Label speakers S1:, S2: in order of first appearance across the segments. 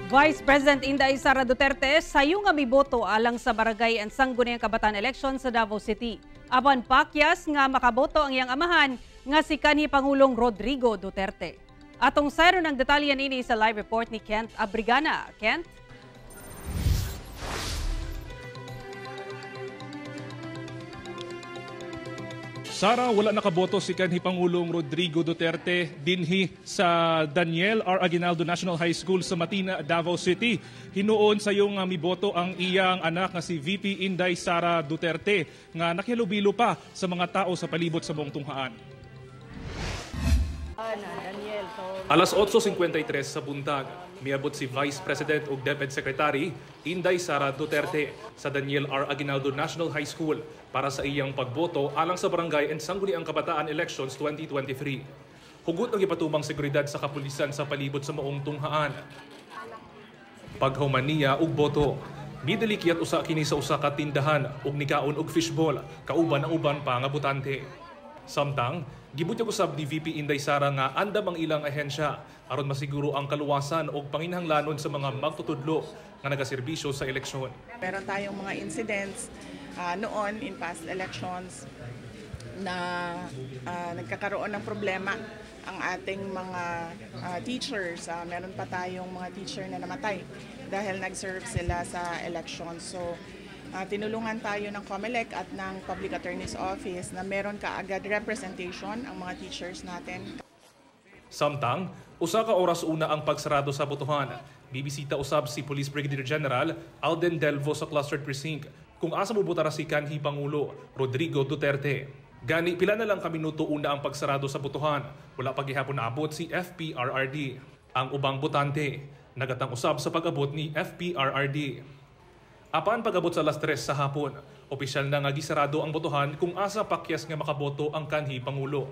S1: Vice President Inday Sara Duterte sayo nga miboto alang sa Barangay and Sangguniang Kabataan election sa Davao City. Apan pakyas nga makaboto ang iyang amahan nga si kanhi Pangulong Rodrigo Duterte. Atong sayro ng detalye nini sa live report ni Kent Abrigana. Kent?
S2: Sara, wala nakaboto si kanhi Pangulong Rodrigo Duterte dinhi sa Daniel R. Aguinaldo National High School sa Matina, Davao City. Hinuon sa iyong miboto ang iyang anak nga si VP Inday Sara Duterte nga nakihalubilo pa sa mga tao sa palibot sa buong tunghaan. Alas 8:53 sa buntag, miabot si Vice President ug DepEd Secretary Inday Sara Duterte sa Daniel R. Aguinaldo National High School para sa iyang pagboto alang sa Barangay and Sangguniang Kabataan Elections 2023. Hugot ang gipatumang seguridad sa kapulisan sa palibot sa maong tunghaan. Paghuman niya og boto, midalikyat usa kini sa usa ka tindahan ug nikaon og fishball kauban ang uban pa nga botante. Samtang, gibutyag usab ni VP Inday Sara nga andam ang ilang ahensya aron masiguro ang kaluwasan og panginahanglanon sa mga magtutudlo nga nagaserbisyo sa eleksyon.
S3: Meron tayong mga incidents noon in past elections na nagkakaroon ng problema ang ating mga teachers. Meron pa tayong mga teacher na namatay dahil nag-serve sila sa election. So, tinulungan tayo ng COMELEC at ng Public Attorney's Office na meron kaagad representation ang mga teachers natin.
S2: Samtang, usa ka oras una ang pagsarado sa botohan. Bibisita usab si Police Brigadier General Alden Delvo sa Clustered Precinct kung asa mobotara si kanhi Pangulo Rodrigo Duterte. Gani pila na lang ka minuto una ang pagsarado sa botohan. Wala pa gihapon naabot si FPRRD. Ang ubang botante nagatang usab sa pag-abot ni FPRRD. Apan pag-abot sa alas 3 sa hapon, opisyal na nga gisarado ang botohan kung asa pakyas nga makaboto ang kanhi Pangulo.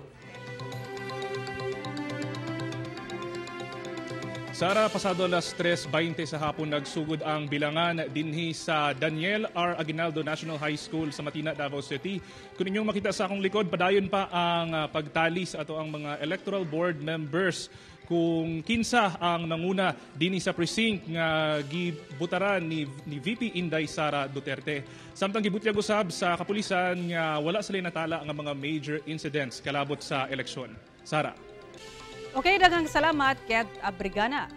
S2: Sara, pasado alas 3:20 sa hapon nagsugod ang bilangan dinhi sa Daniel R. Aguinaldo National High School sa Matina, Davao City. Kung inyong makita sa akong likod, padayon pa ang pagtali sa ato ang mga electoral board members kung kinsa ang nanguna dinhi sa precinct nga gibutaran ni VP Inday Sara Duterte. Samtang gibutyag usab sa kapulisan nga wala sila natala nga mga major incidents kalabot sa eleksyon. Sara.
S1: Okay, daghang salamat, Kent Abrigana.